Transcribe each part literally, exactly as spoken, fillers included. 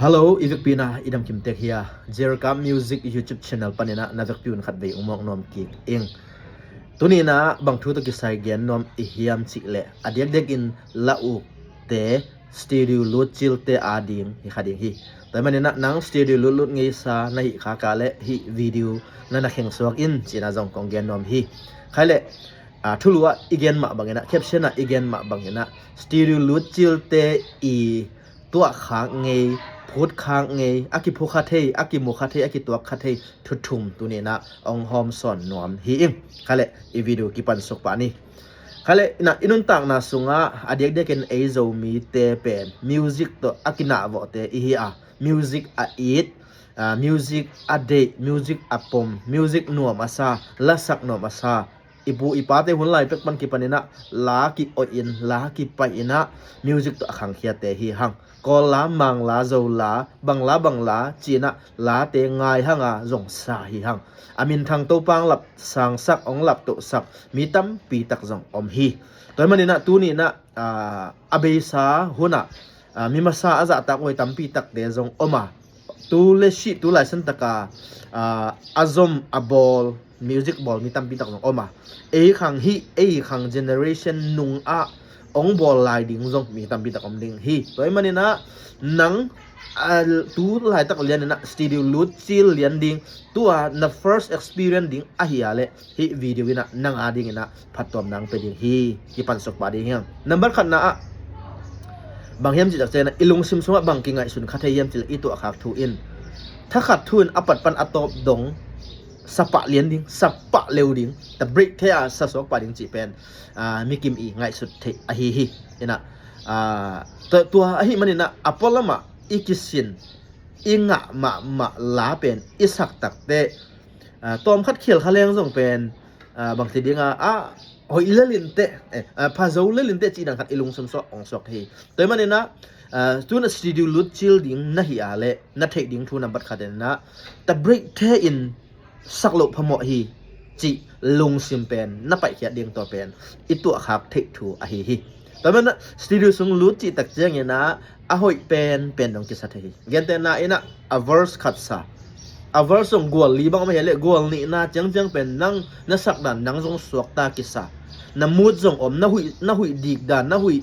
Hello, i vekpi na i damkim tek hia? Jerka Music YouTube channel panina na vekpi un khat vei ung mawk nuam kik ing. Tunina bang thu tawh kisai gen nuam i hiam cih leh a diakdiakin la ukte studio lut cilte a ding hi kha ding hi. Tua hi manina nang studio lutlut ngeisa na hih kha ka leh hih video na na khengsuak in cina zong kong gen nuam hi. Khai leh a thulu ah i gen mah bangina, caption ah i gen mah bangina, studio lut cilte i tuahkhak ngei, phutkhak ngei, a kiphukha thei, a kimukha thei, a kituakkha thei thu thum tunina ong hawmsawn nuam hi ing. Khaleh i video kipan suk pah ni. Khaleh ina i nuntakna sungah a diakdiakin ei Zomite pen music tawh a kinahvawhte i hi a, music a it, music a deih, music a pom, music nuam a sa, lasak nuam a sa, i pu i pate hun lai pek pan kipaninah la ki-oihin, la kipaih inah music tawh a khangkhiate hi hang. Kawlla, Mangla, Zola, bangla bangla cinah late ngai hanga zong sa hi hang. A minthang Topa ong lap sangsak, ong lap tohsak mi tampi tak zong om hi. Tua hi maninah tuninah a beisa hunah mi masa a zahtak huai tampi takte zong om a, tu le sih tu laisan taka a zom a bawl, music bawl mi tampi tak zong om a, ei khang hih ei khang generation nungah ong bawl lai ding zong mi tampi tak om ding hi. Tua hi maninah nang tu laitak lianinah studio lut cil lian ding, tua na first experience ding ahi a leh hih video inah nang a dinginah phattuamna ong pe ding hi. Kipan suk pah ding hiam? Nambat khatna ah bang hiam cih tak cianah i lungsim sungah bang kingaihsun kha thei hiam cih leh i tuahkhak thu in thakhat thu in a pat pan a tawp dong sa pah lian ding, sa pah leu ding, ta break thei a sa suak pah ding cih pen mi kim i ngaihsut theih ahi hi. Inah tua ahi maninah a pualamah i kisin i ngah mahmah la pen i sak takteh tawmkhat khial kha leng zong pen bangci dinga a hoih lelinteh, phazo lelinteh cih dan khat i lungsim sungah ong suak thei hi. Tua hi maninah tuna studio lut cil ding na hi a leh na theih ding thu nambat khat inah ta break the in sak loh phamawh hi cih lungsim pen na paihkhiat ding tua pen i tuahkhak theih thu ahi hi. Tua hi maninah studio sung lut cih tak cianginah a hoih pen pen dong kisa thei hi. Gentehna inah a verse khat sa, a verse zong gual li bang om ahi a leh gual nihna ciangciang pen nang na sakdan nang zong suakta kisa, na mood zong om, na huih, na huih dikdan, na huih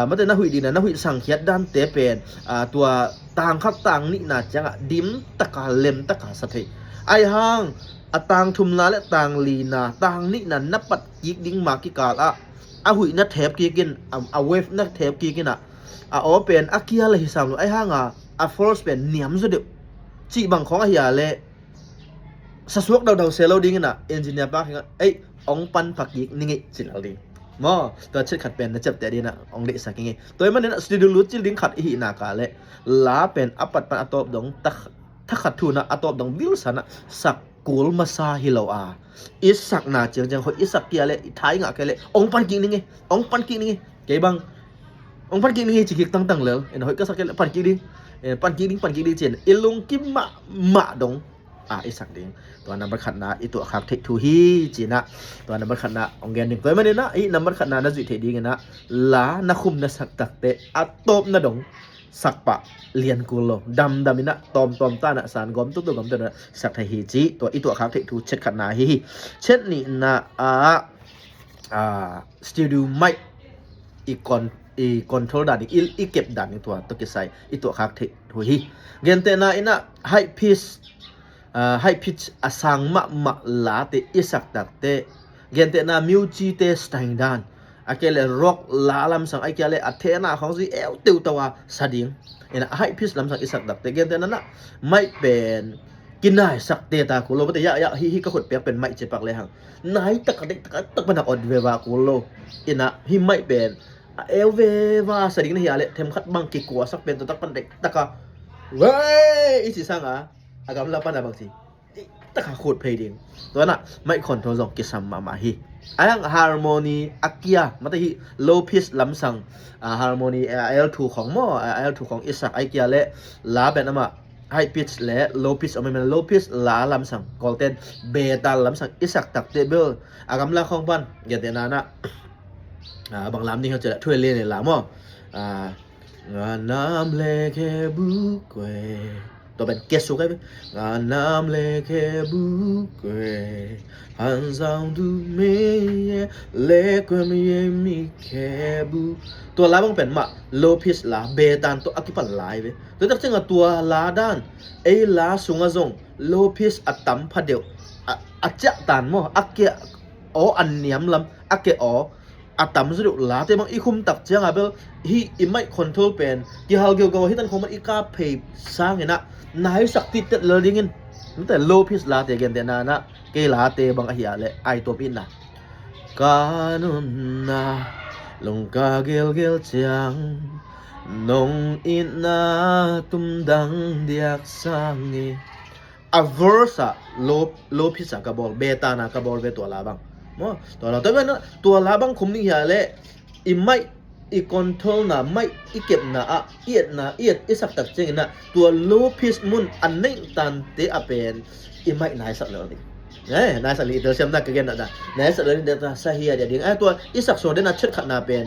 mate na huih dikdan, na huih sangkhiat dante pen tua tang khat tang nihna ciangah dim taka lem taka sa thei. Ahi hang a tang thumna le tang lina, tang nihna na pat kik ding ma kikal ah a huih na thep kik in, a wave na thep kik inah a aw pen a kia la hi sam lo. Ahi hanga a force pen niam zaw deuh cih bang khawng ahi a leh sa suak daudau se lo dinginah engineer pa khengah ei ong pan pha kik ning ei ci lel ding maw? Tua chet khat pen na ciapteh dinah ong deihsak ing ei. Tua hi maninah studio lut cil ding khat i hihna ka leh la pen a pat pan a tawp dong thakhat thunah a tawp dong vilsanah sak kul masa hi lo a, i sakna ciangciang hoih i sak kia leh i thai ngah kia leh ong pan kik ning ei, ong pan kik ning ei. Kei bang ong pan kik ning ei ci kik tangtang lel. Ina hoih ka sak kia leh pan kik ding, pan kik ding, pan kik ding cin i lungkim mahmah dong a i sak ding. Tua nambat khatna i tuahkhak theih thu hi cinah tua nambat khatna ong gen ding. Tua hi maninah i nambat khatna na zuih theih dinginah la na khum na sak takteh a tawpna dong sak pah lian kul lo, damdam inah tawmtawm tanah san gawm tutu gawm tutu sak thei hi ci. Tua i tuahkhak theih thu chet khatna hi hi. Chet nihna ah studio mic i control dan ding, i kep dan ding tua tawh kisai i tuahkhak theih thu hi. Gentehna inah high pitch, high pitch a sang mahmah late i sak takteh gentehna Mucite style dan, a kei leh rock la lamsang, a kei leh a thena khawng zui eu teuh tawh a sa ding. Inah high pitch lamsang i sak takteh gentehna nah mic pen kinaisak teta kul lo, mate yah yah hih hih ka khut piak pen mic cipak lehang nai taka deih taka tak pana awt veva kul lo. Inah hih mic pen a eu veva sa ding na hi a leh themkhat bang kikuasak pen tua tak pan deih taka wei i ci sanga a gamla pana bangci taka khut phei ding. Tua nah mic control zong kisam mahmah hi. Ahi hang harmony a kia, mate hih low pitch lamsang harmony a el thu khawng maw, a el thu khawng i sak a kia leh la pen amah high pitch le low pitch om hi manin low pitch la lamsang, Kawlten beta lamsang i sak takteh bel a gamla khawng pan gentehna nah bang lam ding hiam cih leh thuai le le la maw, ငါနာမလဲခဲ့ဘူးကွယ်။ တော့ဘယ်ကဲဆိုခဲ့ပဲ။ ငါနာမလဲခဲ့ဘူးကွယ်။ ဟန်ဆောင်သူမင်းရဲ့လဲခွင့်မရမိခဲ့ဘူး။ Tua la bang pen mah low pitch la, beta in tawh a kipan lai ve. Tua tak ciangah tua la dan, ei la sungah zong low pitch a tam pha deuh, a, a ciah tan maw, a kia aw, a niam lam a kia aw a tam zaw deuh late bang i khum tak ciangah bel hih i mic control pen kihal geuhgeuh a, hih tan khong bang i kap phei sangin ah naisak tittet lel dingin, mate, low pitch late gentehna in ah kei late bang ahi ah leh ai tuam itna, ka nunna lungka gelgel ciang nong itna tumdang diak sang e. A verse ah low, low pitch ah ka bawl, beta na ka bawl ve tua la bang. Maw, tua la, tua bang, tua la bang khum ding hi ah leh i mic i control na, mic i kepna ah, i etna, i et, i sak tak ciangin ah tua low pitch mun a neih tante a pen i mic naisak lel ding. Eh, naisak lel, i telsiamna ka genna, naisak lel ding, sa hi a dia ding. Eh, tua i sak suak den a chet khatna pen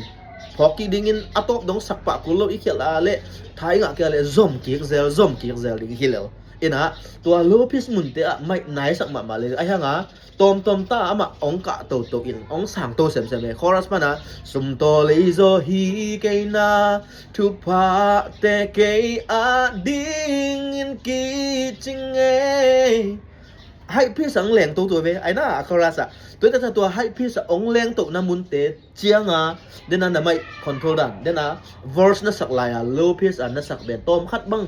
phawk kik dingin a tawp dong sak pah kul lo i khial a leh, tha i ngah kik a leh zom kik zel, zom kik zel ding hi lel. Inah tua low pitch munte ah mic naisak mahmah le, ahi hanga tawmtawm ta amah hong kah toto in hong sang to semsem e. Chorus pana, sum tawh lei zaw hi kei na, thuphate kei a dingin kicing e. High pitch ah hong leng toto ve, aina a chorus ah. Tua tata tua high pitch ah hong leng tona munte cianga, dena na mic control dan, dena verse na sak lai a low pitch a na sak ben tawm khat bang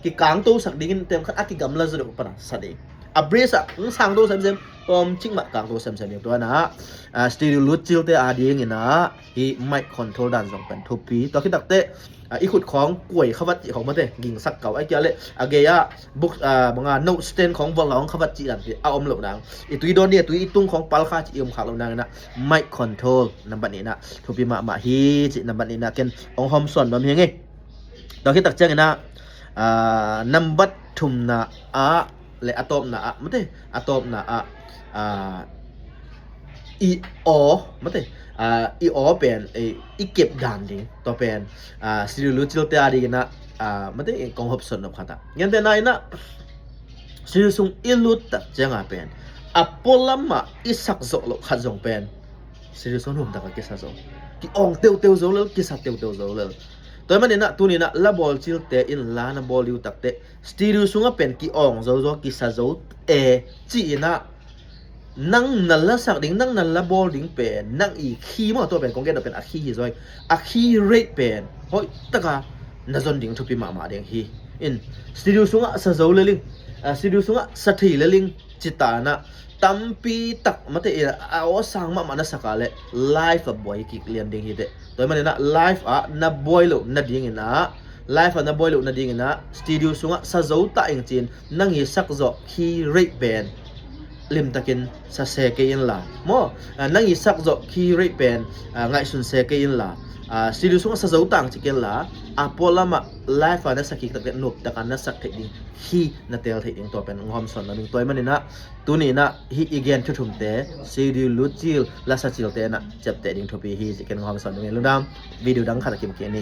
kikangto sak dingin, tawm khat a kigamla zaw deuh pana sa ding. A bridge ah hong sangto semsem, tawm cik mah kangto semsem ding. Tua na, ah, studio lut cilte a dingin ah hih mic control dan zong pen thupi. Tua khit takteh, ah, i khut khawng kuai khavat cih khawng mate, gingsak kau. Ai kia leh a gei ah buk, ah, banga note stand khawng vol khawng khavat cih dan a om lo nang. I tui dawn ni, a tui i tung khawng pal kha cih i om khak lo nang inah mic control nambat nihna thupi mahmah hi cih nambat nihna ken hong hawmsawn nuam hi ing e. Tua khit tak ciangin ah, ah, nambat thumna ah le a tawpna ah, mate, a tawpna ah, ah, i aw, mate, ah, i aw pen, eh, i kep dan ding. Tua pen, ah, studio lut cilte a dingin ah, ah, mate, kong hawmsawn nop khat ah, gentehna inah studio sung i lut tak cianga pen a pualam ah i sak zawh loh khat zong pen studio sung nuamtak a kisa zo. Ki-awng teuteu zo lel, kisa teuteu zo lel. Tua manin ah tuni inah la bawl cilte in la na bawl ding uh takteh studio sungah pen ki-awng zozo, kisa zo e ci-in ah nang na lasak ding, nang na la bawl ding pen, nang i khi maw, tua pen kong gen pen a khi hi zaw hi. A khi rate pen hoih taka na zon ding thupi mahmah ding hi. In studio sungah sa zo lel ing, ah, studio sungah sa thei lel ing cih tanah tampi tak mate, a aw sang mahmah na sak a leh live ah buai kik lian ding hi teh. Tua manin ah live ah na buai loh nadingin ah, live ah na buai loh nadingin ah studio sungah sa zo ta ing ci-in nang i sak zawh khi rate pen limtakin sa se kei inla maw, ah, nang i sak zawh khi rate pen, ah, ngaihsun se kei inla, ah, studio sungah sa zo ta ing ci kei inla, a pualam ah live ah na sak kik takteh nuamtak a na sak theih ding khi na teel theih ding, tua pen hong hawmsawn nuam ing. Tua manin ah tuni inah hih i gen thu thumte, studio lut cil, lasa cilte inah ciapteh ding thupi hi cih ken hong hawmsawn nuam ing. Lungdam, video dang khat a kim kik ni.